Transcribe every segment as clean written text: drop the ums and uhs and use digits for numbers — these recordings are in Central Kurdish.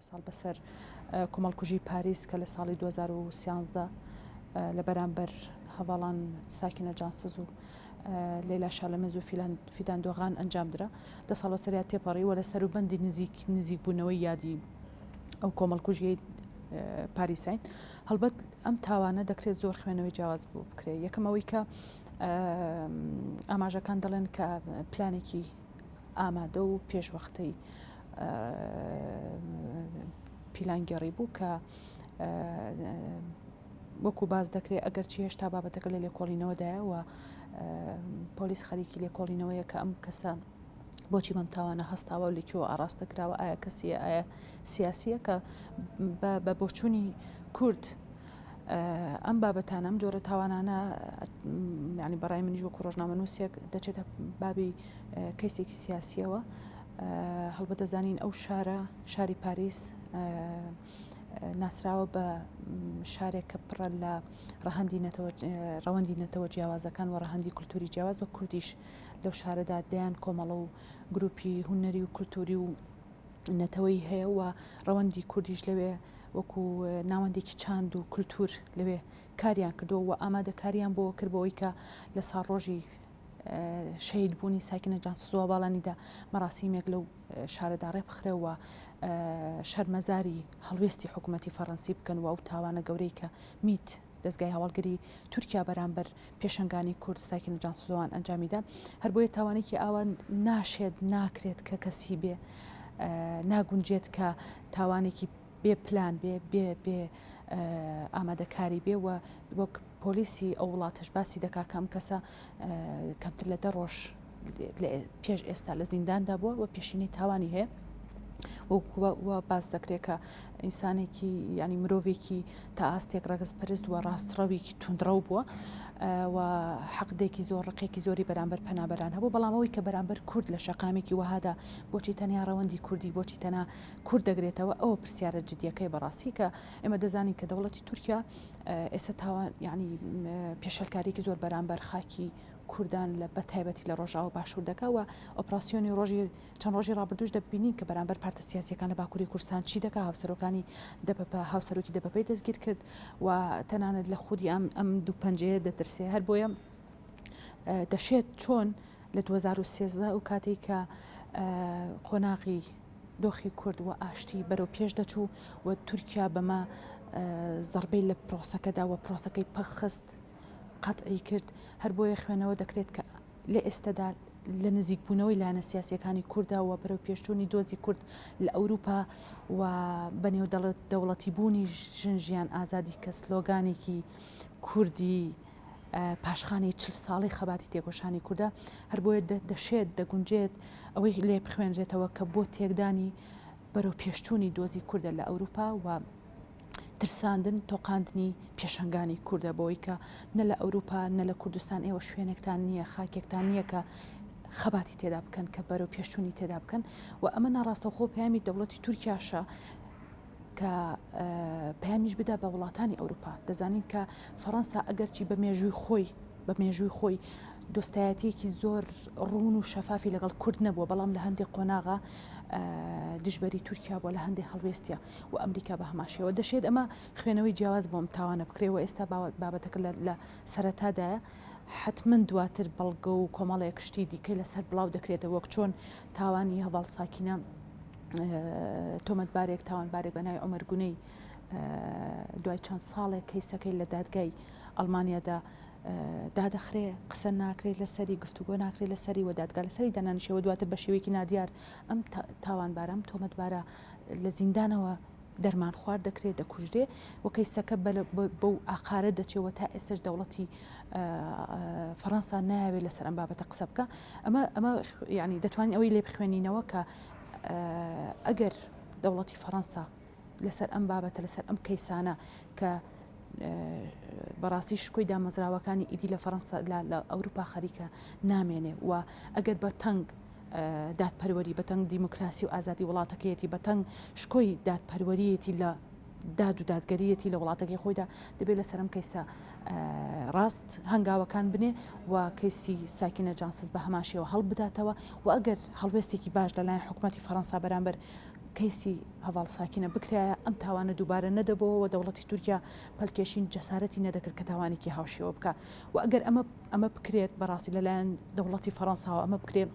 ساڵ بەسەر کۆمەڵکوژی پاریس کە لە ساڵی 2013 لە بەرامبەر هەڤاڵان ساکینە جانسز و لەیلا شالەمێز و فیدان دۆغان ئەنجامدرا، دە ساڵ بەسەریا تێپەڕی و لە سەروبەندی نزیک نزیکبوونەوەی یادی ئەو کۆمەڵکوژیەی پاریسین. هەڵبەت ئەم تاوانە دەکرێت زۆر خوێنەوەی جیاواز بۆ بکرێت. یەکەم ئەوەی کە ئاماژەکان دەڵێن کە پلانێکی ئامادە و پێشوەختەی پیلانگێڕی بوو کە وەکو باس دەکرێت ئەگەرچی هێشتا بابەتەکە لە لێکۆڵینەوەدایە و پۆلیس خەریکی لێکۆڵینەوەیە کە ئەم کەسە بۆچی بەم تاوانە هەستاوە و لەکوێوە ئاڕاستە کراوە ئایا کەسیە ئایا سیاسیە کە بە بۆچوونی کورد ئەم بابەتانە ئەم جۆرە تاوانانە ینی بەڕای منیش وەکو ڕۆژنامەنووسێک دەچێتە بابی کەیسێکی سیاسیەوە هەڵبەت دەزانین ئەو شارە شاری پاریس ناسراوە بە شارێک کە پڕە لە ڕەهەندی نەتەوە ڕەوەندی نەتەوە جیاوازەکان و ڕەهەندی کولتوری جیاواز وە کوردیش لەو شارەدا دەیان کۆمەڵە و گروپی هونەری و کولتوری و نەتەوەی هەیە و ڕەوەندی کوردیش لەوێ وەکو ناوەندێکی چاند و کولتور لەوێ کاریان کردووە و ئامادەکاریان بۆ کرد بۆ ئەوەی کە لە ساڵڕۆژی شەهید بوونی ساکینە جانسز و هەڤاڵانیدا مەراسیمێک لەو شارەدا ڕێبخرێ و شەرمەزاری هەڵوێستی حکوومەتی فەڕەنسی بکەن و ئەو تاوانە گەورەی کە میت دەزگای هەواڵگری تورکیا بەرامبەر پێشەنگانی کورد ساکینە جانسزۆوان ئەنجامیدا هەر بۆیە تاوانێکی ئاوا ناشێت ناکرێت کە کەسی بێ ناگونجێت کە تاوانێکی بێ پلان بێ بێ بێ ئامادەکاری بێ و وەک پۆلیسی ئەو وڵاتەش باسی دەکا کە ئەم کەسە کەمتر لە دە ڕۆژ پێش ئێستا لە زینداندا بووە و پێشینەی تاوانی هەیە و باس دەکرێت کە ئینسانێکی ینی مرۆڤێکی تا ئاستێک ڕەگەزپەرست و ڕاستڕەوێکی توندڕەو بووە و حەقدێکی زۆر ڕقێکی زۆری بەرامبەر پەنابەران هەبوو بەڵام ئەوەی کە بەرامبەر کورد لە شەقامێکی وەهادا بۆچی تەنیا ڕەوەندی کوردی بۆچی تەنها کورد دەگرێتەوە ئەوە پرسیارە جدیەکەی بەڕاستی کە ئێمە دەزانین کە دەوڵەتی تورکیا ئێستا تاوان یعنی پێشێلکاریەکی زۆر بەرامبەر خاکی کوردان لە بەتایبەتی لە ڕۆژاوا باشوور دەکا و ئۆپراسیۆنی ڕۆژی چەند ڕۆژی ڕابردووش دەبینین کە بەرامبەر پارتە سیاسیەکان لە باکووری کوردستان چی دەکا هاوسەرۆکانی دەبەپە هاوسەرۆکی دەبەپەی دەستگیر کرد و تەنانەت لە خودی ئەم ئەم دوو پەنجەیە دەترسێ هەر بۆیە دەشێت چۆن لە 2013 ئەو کاتێک کە قۆناغی دۆخی کورد و ئاشتی بەرەو پێش دەچوو و تورکیا بەمە زەڕبەی لە پرۆسەکەدا و پرۆسەکەی پەکخست، قەتعی کرد، هەر بۆیە خوێنەوە دەکرێت کە لە ئێستەدا لە نزیکبوونەوەی لایەنە سیاسییەکانی کورددا و بەرەو پێشچوونی دۆزی کورد لە ئەوروپا و بە نێودەوڵەتیبوونی ژن ژیان ئازادی کە سلۆگانێکی کوردی پاشخانی چل ساڵەی خەباتی تێکۆشانی کوردە، هەر بۆیە دەشێت، دەگونجێت ئەوەی لێ بخوێنرێتەوە کە بۆ تێکدانی بەرەو پێشچوونی دۆزی کوردە لە ئەوروپا و ترساندن، تۆقاندنی پێشەنگانی کوردە بەوەی کە نە لە ئەوروپا نە لە کوردستان ئێوە شوێنێکتان نییە، خاکێکتان نییە کە خەباتی تێدا بکەن، کە بەرەو پێشچوونی تێدا بکەن و ئەمە ناڕاستەوخۆ پەیامی دەوڵەتی تورکیاشە کە پەیامیش بدا بە وڵاتانی ئەوروپا. دەزانین کە فەڕەنسا ئەگەرچی بە مێژووی خۆی بە مێژووی خۆی دۆستایەتیەکی زۆر ڕوون و شەفافی لەگەڵ کورد نەبووە، بەڵام لە هەندێک قۆناغا دژبەری تورکیا بووە لە هەندێک هەڵوێستیا و ئەمریکا بە هەمان شێوە. دەشێت ئەمە خوێنەوەی جیاواز بۆ ئەم تاوانە بکرێ و ئێستا بابەتەکە لە سەرەتادایە. حەتمەن دواتر بەڵگە و کۆمەڵێک شتی دیکەی لەسەر بڵاو دەکرێتەوە وەک چۆن تاوانی هەڤاڵ ساکینە تۆمەتبارێک تاوانبارێک بە ناوی عومەر گونەی دوای چەند ساڵێک کەیسەکەی لە دادگای ئەڵمانیادا دادەخرێ قسە ناکرێت لەسەری گفتوگۆ ناکرێت لەسەری و دادگا لەسەری دانانیشەوە دواتر بە شێوەیەکی نادیار ئەم تاوانبارە ئەم تۆمەتبارە لە زیندانەوە دەرمان خوارد دەکرێت دەکوژرێ و کەیسەکە بەو ئاقارە دەچێت و تا ئێستش دەوڵەتی فەڕەنسا نایەوێت لەسەر ئەم بابەتە قسە بکە ئەمە ئەمە ینی دەتوانین ئەوەی لێ بخوێنینەوە کە ئەگەر دەوڵەتی فەڕەنسا لەسەر ئەم بابەتە لەسەر ئەم کەیسانە کە بەڕاستی شکۆی دامەزراوەکانی ئیدی لە فەڕەنسا لە ئەوروپا خەریکە نامێنێ و ئەگەر بە تەنگ دادپەروەری بە تەنگ دیموکراسی و ئازادی وڵاتەکەیەتی بە تەنگ شکۆی دادپەروەریەتی لە داد و دادگەریەتی لە وڵاتەکەی خۆیدا دەبێت لەسەر ئەم کەیسە ڕاست هەنگاوەکان بنێ و کەیسی ساکینە جانسز بە هەمان شێوە هەڵبداتەوە و ئەگەر هەڵوێستێکی باش لەلایەن حکوومەتی فەڕەنسا بەرامبەر. کەیسی هەڤاڵ ساکینە بکرایە ئەم تاوانە دووبارە نەدەبۆوە و دەوڵەتی تورکیا پەلکێشی جەسارەتی نەدەکرد کە تاوانێکی هاوشێوە بکا و ئەگەر ئەمە ئەمە بکرێت بەڕاستی لەلایەن دەوڵەتی فەڕەنساوە ئەمە بکرێت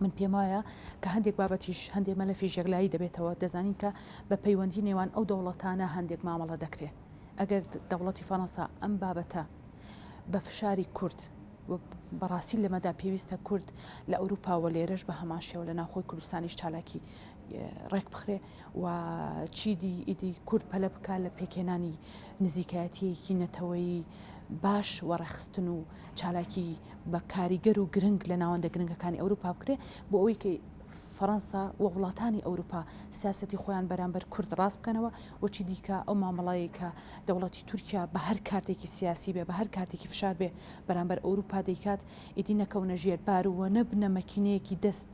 من پێم وایە کە هەندێک بابەتیش هەندێک مەلەفیش یەکلایی دەبێتەوە دەزانین کە بە پەیوەندی نێوان ئەو دەوڵەتانە هەندێک مامەڵە دەکرێت ئەگەر دەوڵەتی فەڕەنسا ئەم بابەتە بە فشاری کورد و بەڕاستی لەمەدا پێویستە کورد لە ئەوروپا و لێرەش بە هەمان شێوە لە ناوخۆی کوردستانیش چالاکی ڕێک بخرێ و چیدی ئیدی کورد پەلە بکا لە پێکهێنانی نزیکایەتییەکی نەتەوەیی باش و ڕێکخستن و چالاکی بە کاریگەر و گرنگ لە ناوەندە گرنگەکانی ئەوروپا بکرێ بۆ ئەوەی کە فەڕەنسا و وڵاتانی ئەوروپا سیاسەتی خۆیان بەرامبەر کورد ڕاست بکەنەوە و چی دیکە ئەو مامەڵەیە کە دەوڵەتی تورکیا بە هەر کارتێکی سیاسی بێ بە هەر کارتێکی فشار بێ بەرامبەر ئەوروپا دەیکات ئیدی نەکەونە ژێر بار و نەبنە مەکینەیەکی دەست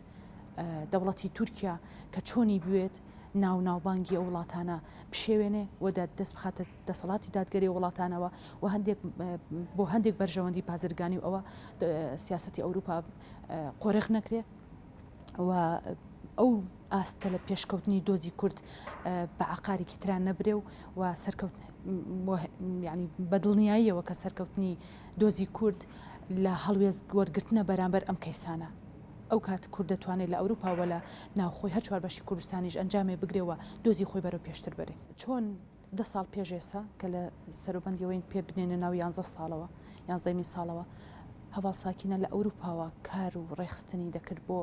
دەوڵەتی تورکیا کە چۆنی بوێت ناو ناوبانگی ئەو وڵاتانە بشێوێنێ و دەست بخاتە دەسەڵاتی دادگەری وڵاتانەوە و هەندێک بۆ هەندێک بەرژەوەندی بازرگانی و ئەوە سیاسەتی ئەوروپا قۆرخ نەکرێ و ئەو ئاستە لە پێشکەوتنی دۆزی کورد بە عقارێکی تران نەبرێ و و سەرکەوت ینی بە دڵنیاییەوە کە سەرکەوتنی دۆزی کورد لە هەڵوێست وەرگرتنە بەرامبەر ئەم کەیسانە. ئەو کات کورد دەتوانێ لە ئەوروپا و لە ناوخۆی هەر چوار بەشی کوردستانیش ئەنجامێ بگرێ و دۆزی خۆی بەرەو پێشتر بەرێ. چۆن دە ساڵ پێش ئێسا کە لە سەروبەندی ئەوەین پێ بنێنە ناو یانزە ساڵەوە، یانزەیەمین ساڵەوە، هەڤاڵ ساکینە لە ئەوروپاوە کار و ڕێکخستنی دەکرد بۆ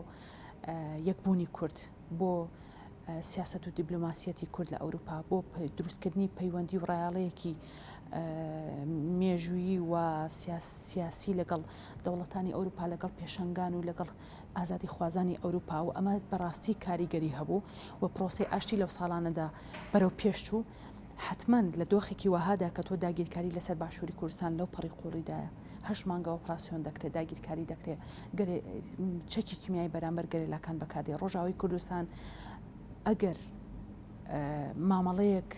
یەکبوونی کورد، بۆ سیاسەت و دیبلۆماسیەتی کورد لە ئەوروپا، بۆ دروستکردنی پەیوەندی و ڕایەڵەیەکی مێژوویی و سیاسی لەگەڵ دەوڵەتانی ئەوروپا لەگەڵ پێشەنگان و لەگەڵ ئازادیخوازانی ئەوروپا و ئەمە بەڕاستی کاریگەری هەبوو و پرۆسەی ئاشتی لەو ساڵانەدا بەرەو پێش چوو. حەتمەن لە دۆخێکی وەهادا کە تۆ داگیرکاری لەسەر باشووری کوردستان لەو پەڕی قووڵیدایە، هەشت مانگە ئۆپراسیۆن دەکرێت، داگیرکاری دەکرێت، گەرێ چەکی کیمیایی بەرامبەر گەریلاکان بەکاردێ، ڕۆژاوای کوردستان ئەگەر مامەڵەیەک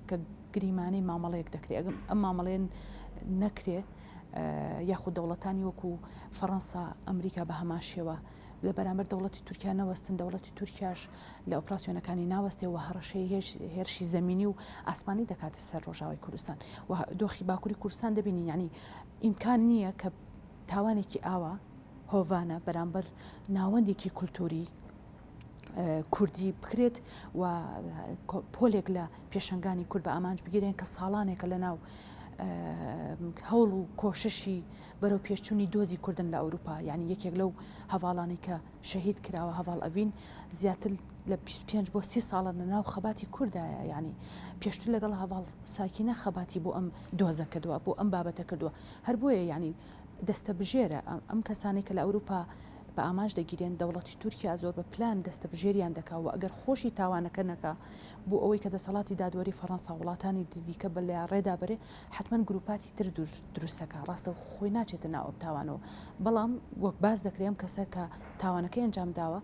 کە گریمانەی مامەڵەیەک دەکرێت ئەگەر ئەم مامەڵەیە نەکرێ یاخود دەوڵەتانی وەکو فەڕەنسا ئەمریکا بە هەمان شێوە لە بەرامبەر دەوڵەتی تورکیا نەوەستن دەوڵەتی تورکیاش لە ئۆپراسیۆنەکانی ناوەستێ و هەڕەشەی هێرشی زەمینی و ئاسمانی دەکاتە سەر ڕۆژاوای کوردستان و دۆخی باکووری کوردستان دەبینین یعنی ئیمکان نییە کە تاوانێکی ئاوا هۆڤانە بەرامبەر ناوەندێکی کولتوری کوردی بکرێت و پۆلێک لە پێشەنگانی کورد بە ئامانج بگیرێن کە ساڵانێکە لە ناو هەوڵ و کۆششی بەرەو پێشچوونی دۆزی کوردن لە ئەوروپا یعنی یەکێک لەو هەواڵانی کە شەهید کراوە هەواڵ ئەڤین زیاتر لە 25 بۆ سی ساڵە لە ناو خەباتی کوردایە یعنی پێشتر لەگەڵ هەواڵ ساکینە خەباتی بۆ ئەم دۆزە کردووە بۆ ئەم بابەتە کردووە هەر بۆیە یعنی دەستەبژێرە ئەم کەسانەی کە لە ئەوروپا بە ئامانج دەگیرێن، دەوڵەتی تورکیا زۆر بە پلان دەستەبژێریان دەکا و ئەگەر خۆشی تاوانەکە نەکا بۆ ئەوەی کە دەسەڵاتی دادوەری فەڕەنسا و وڵاتانی دیکە بە لە ڕێدا بەرێ حەتمەن گروپاتی تر دروستەکا ڕاستەوخۆ خۆی ناچێتە ناو ئەم تاوانەوە بەڵام وەک باس دەکرێ ئەم کەسە کە تاوانەکەی ئەنجام داوە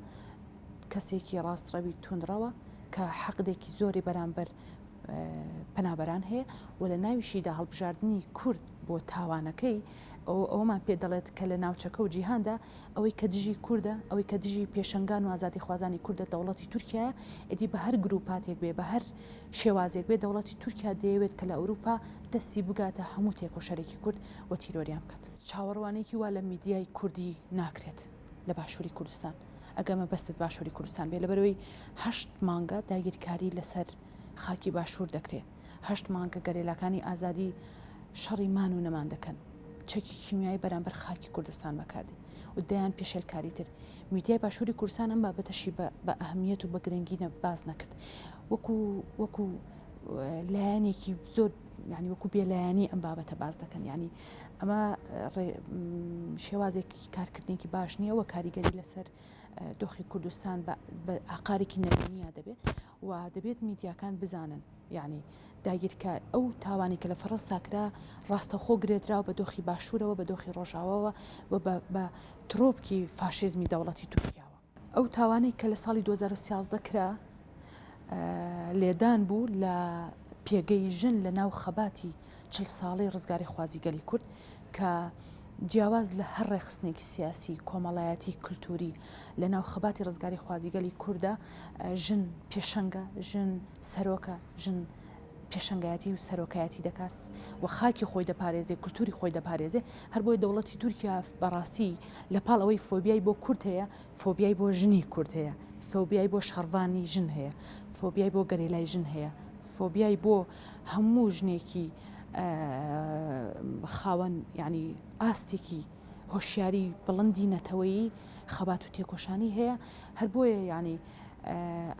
کەسێکی ڕاستڕەوی توندڕەوە کە حەقدێکی زۆری بەرامبەر پەنابەران هەیە و لە ناویشیدا هەڵبژاردنی کورد بۆ تاوانەکەی ئەوەمان پێ دەڵێت کە لە ناوچەکە و جیهاندا ئەوەی کە دژی کوردە، ئەوەی کە دژی پێشەنگان و ئازادیخوازانی کوردە دەوڵەتی تورکیایە، ئیدی بە هەر گرووپاتێک بێ، بە هەر شێوازێک بێ دەوڵەتی تورکیا دەیەوێت کە لە ئەوروپا دەستی بگاتە هەموو تێکۆشەرێکی کورد و تیرۆریان بکات. چاوەڕوانیی وا لە میدیای کوردی ناکرێت لە باشووری کوردستان، ئەگەر مەبەستت باشووری کوردستان بێ، لەبەرئەوەی هەشت مانگە داگیرکاری لەسەر خاکی باشوور دەکرێ. هەشت مانگە گەریلاکانی ئازادی شەڕی مان و نەمان دەکەن، چەکی کیمیایی بەرامبەر خاکی کوردستان بەکاردێ و دەیان پێشێلکاری تر. میدیای باشووری کوردستان ئەم بابەتەشی بە ئەهمیەت و بە گرنگی باس نەکرد. وەکو وەکو لایەنێکی زۆر یعنی وەکو بێلایەنی ئەم بابەتە باس دەکەن یعنی ئەمە شێوازێکی کارکردنێکی باش نییە و کاریگەری لەسەر دۆخی کوردستان بە ئاقارێکی نەرێنییا دەبێت و دەبێت میدیاکان بزانن یانی داگیرکار ئەو تاوانەی کە لە فەڕەنسا کرا ڕاستەوخۆ گرێدراو بە دۆخی باشوورەوە بە دۆخی ڕۆژاواوە و بە ترۆپکی فاشیزمی دەوڵەتی تورکیاوە. ئەو تاوانەی کە لە ساڵی 2013 کرا لێدان بوو لە پێگەی ژن لە ناو خەباتی چل ساڵەی ڕزگاریخوازی گەلی کورد کە. جیاواز لە هەر ڕێکخستنێکی سیاسی، کۆمەڵایەتی، کلتوری لە ناو خەباتی ڕزگاریخوازی گەلی کورددا ژن پێشەنگە، ژن سەرۆکە، ژن پێشەنگایەتی و سەرۆکایەتی دەکات و خاکی خۆی دەپارێزێ، کلتوری خۆی دەپارێزێ، هەر بۆیە دەوڵەتی تورکیا بەڕاستی لە پاڵ ئەوەی فۆبیای بۆ کورد هەیە، فۆبیای بۆ ژنی کورد هەیە، فۆبیای بۆ شەڕڤانی ژن هەیە، فۆبیای بۆ گەریلای ژن هەیە، فۆبیای بۆ هەموو ژنێکی خاوەن یانی ئاستێکی هۆشیاری بڵندی نەتەوەیی خەبات و تێکۆشانی هەیە، هەر بۆیە یانی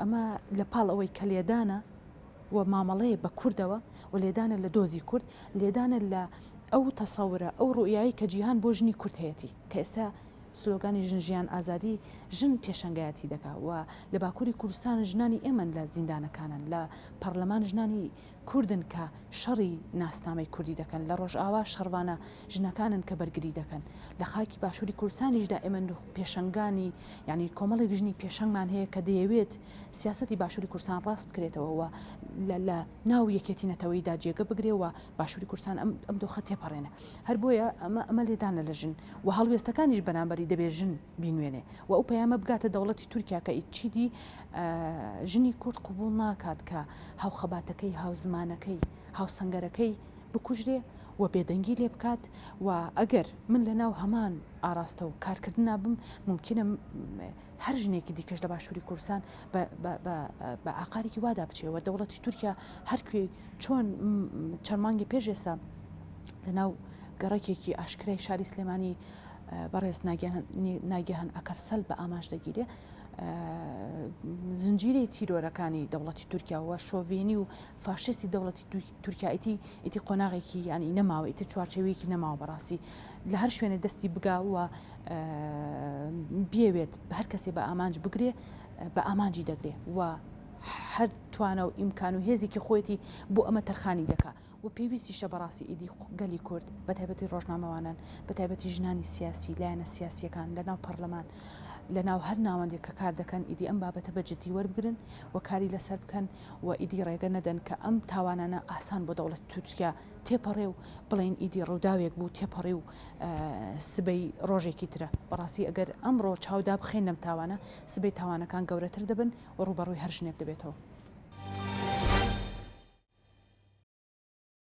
ئەمە لە پاڵ ئەوەی کە لێدانە و مامەڵەیە بە کوردەوە و لێدانە لە دۆزی کورد، لێدانە لە ئەو تەسەورە، ئەو ڕوئیایەی کە جیهان بۆ ژنی کورد هەیەتی، کە ئێستا سلۆگانی ژن ژیان ئازادی ژن پێشەنگایەتی دەکا و لە باکووری کوردستان ژنانی ئێمەن لە زیندانەکانن، لە پەڕلەمان ژنانی کوردن کە شەڕی ناسنامەی کوردی دەکەن، لە ڕۆژئاوا شەڕڤانە ژنەکانن کە بەرگری دەکەن، لە خاکی باشووری کوردستانیشدا ئێمە پێشەنگانی یانی کۆمەڵێک ژنی پێشەنگمان هەیە کە دەیەوێت سیاسەتی باشووری کوردستان ڕاست بکرێتەوە و لە ناو یەکێتی نەتەوەییدا جێگە بگرێ و باشووری کوردستان ئەم ئەم دۆخە تێپەڕێنێ. هەر بۆیە ئەمە ئەمە لێدانە لە ژن و هەڵوێستەکانیش بەرامبەری دەبێ ژن بینوێنێ و ئەو پەیامە بگاتە دەوڵەتی تورکیا کە چیدی ژنی کورد قبوڵ ناکات کە هاوخەباتەکەی، هاوزمانەکەی، هاوسەنگەرەکەی بکوژرێ و بێدەنگی لێ بکات و ئەگەر من لە ناو هەمان ئاراستە و کارکردنا بم مومکینە هەر ژنێکی دیکەش لە باشووری کوردستان بە ئاقارێکی وادا بچێ و دەوڵەتی تورکیا هەر کوێ چۆن چەند مانگی پێش ئێستا لە ناو گەڕەکێکی ئاشکرای شاری سلێمانی بەڕێز ناگیهان ئەکەرسەل بە ئامانج دەگیرێ زنجیرەی تیرۆرەکانی دەوڵەتی تورکیا و شۆڤێنی و فاشیستی دەوڵەتی تورکیا ئیتی ئیتی قۆناغێکی یانی نەماوە ئیتر چوارچێوەیەکی نەماوە بەڕاستی لە هەر شوێنێ دەستی بگا و بیەوێت هەر کەسێ بە ئامانج بگرێ بە ئامانجی دەگرێ و هەر توانا و ئیمکان و هێزێکی خۆیەتی بۆ ئەمە تەرخانی دەکا و پێویستیشە بەڕاستی ئیدی گەلی کورد بە تایبەتی ڕۆژنامەوانان بە تایبەتی ژنانی سیاسی لایەنە سیاسیەکان لە ناو پەرلەمان لە ناو هەر ناوەندێک کە کار دەکەن ئیدی ئەم بابەتە بە جدی وەربگرن و کاری لەسەر بکەن و ئیدی ڕێگە نەدەن کە ئەم تاوانانە ئاسان بۆ دەوڵەتی تورکیا تێپەڕێ و بڵێین ئیدی ڕووداوێک بوو تێپەڕی و سبەی ڕۆژێکی ترە. بەڕاستی ئەگەر ئەمڕۆ چاو دابخەین لەم تاوانە، سبەی تاوانەکان گەورەتر دەبن و ڕووبەڕووی هەر ژنێک دەبێتەوە.